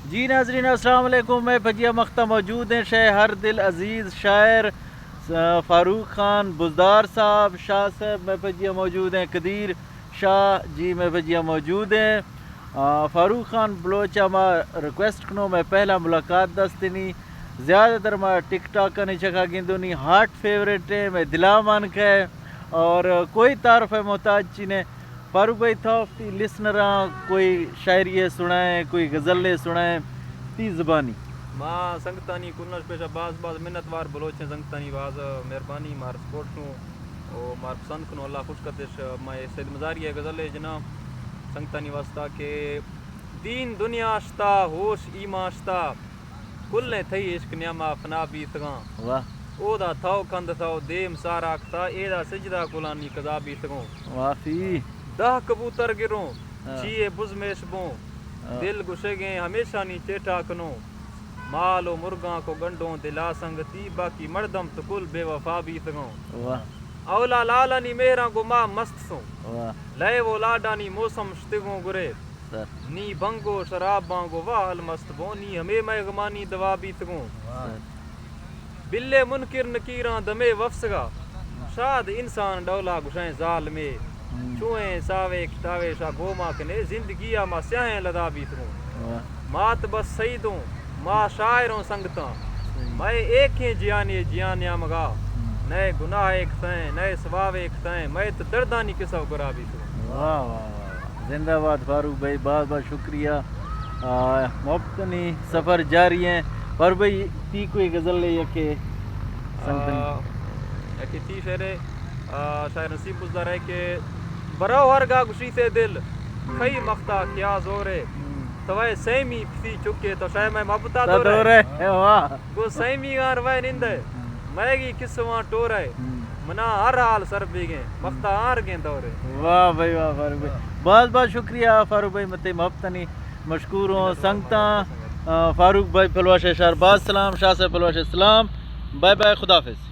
جی ناظرین، السلام علیکم۔ مئے پجیا مختا موجود ہیں شے ہر دل عزیز شاعر، آ، فاروق خان بزدار صاحب، شاہ صاحب مئے پجیا موجود ہیں، قدیر شاہ جی مئے پجیا موجود ہیں۔ آ، فاروق خان بلوچ ءَ ما ریکویسٹ کنوں، مئے پہلا ملاقات دستنی، زیادہ تر ما ٹک ٹاک ءَ نی چکا گندونی، ہارٹ فیورٹ ہیں، مئے دلا مان کئے اور کوئی تعارف ءِ محتاج چی نے۔ فاروق بھائی، تھا وتی لسنراں کوئی شاعری ءَ سنائیں، کوئی غزل ءَ سنائیں، تی زبانی۔ ما سنگتانی کلنش پیشا باز باز منت وار بلوچیں سنگتانی، باز مہربانی، مار سپورٹ کنو او مار پسند کنو، اللہ خوش کتش۔ ما اے سید مزاری ءِ غزل ءَ جناں سنگتانی واسطہ کہ دین دنیا اشتا، ہوش ایمان اشتا، کلیں تئی عشق نیاما فنا بیتگاں۔ واہ۔ اودا تھو کند تھو دیم سارا کتا، ایدا سجدہ کلانی قضا بیتگوں۔ واہ فی۔ دہ کبوتر گروں، ہاں۔ چیے بزمش بوں، ہاں۔ دل گشگیں ہمیشانی چیٹا کنوں۔ مال و مرگاں کو گنڈوں دلا سنگتی، باقی مردم تو کل بے وفا بیتگوں۔ واہ۔ اولا لالانی مہراں گو ما مست سوں۔ واہ۔ لئے و لاڈانی موسم شتگوں گرے۔ سر۔ نی بنگ و شراباں گو واہ المست بوں، نی ہمے مئے غمانی دوا بیتگوں۔ سر۔ بلے منکر نکیراں دمے وفسگا، شاد انسان ڈولا گشئیں ظالمے۔ ہم۔ چوئیں ساوے کتاوے شا گوما کنے، زندگیا ما سیاہیں لدا بیتگوں۔ واہ۔ مات بس سیدوں، ما شاعروں سنگتاں۔ صحیح۔ مئے ایکیں جیانے جیان نیامگا، ہم۔ نئے گناہ ایک تئیں، نئے ثواب ایک تئیں، مئے تو دردانی قصہ گرا بیتگوں۔ واہ، واہ، واہ، واہ۔ زندہ باد فاروق بھائی، باز باز شکریہ۔ آ، محبتانی سفر جاری ہیں۔ فاروق بھائی، تی کوئی غزل ہے یا کہ سنگتن؟ آ، یکے تی شعر ہے، آ، شاعر نسیم بزدار ہے کہ برو ہر گا گشی سے دل، ہم۔ کھئی مختا کیا زور ہے۔ ہم۔ توائے سیمی پسی چکے تو شاعر میں محبتا تا دور ہے۔ دور ہے، واہ۔ گو سیمی گار وے نندے، ہم۔ مئیگی قصواں ٹورے، ہم۔ منا ہر حال سر بیگیں، مختا آرگیں دورے۔ واہ بھائی واہ فاروق بھائی، باز باز شکریہ فاروق بھائی، متے محبتانی مشکور ہوں۔ سنگتاں، آ، فاروق بھائی پلواش شہر باز سلام، شاہ صاحب پلواش سلام، بائے بائے، خدا حافظ۔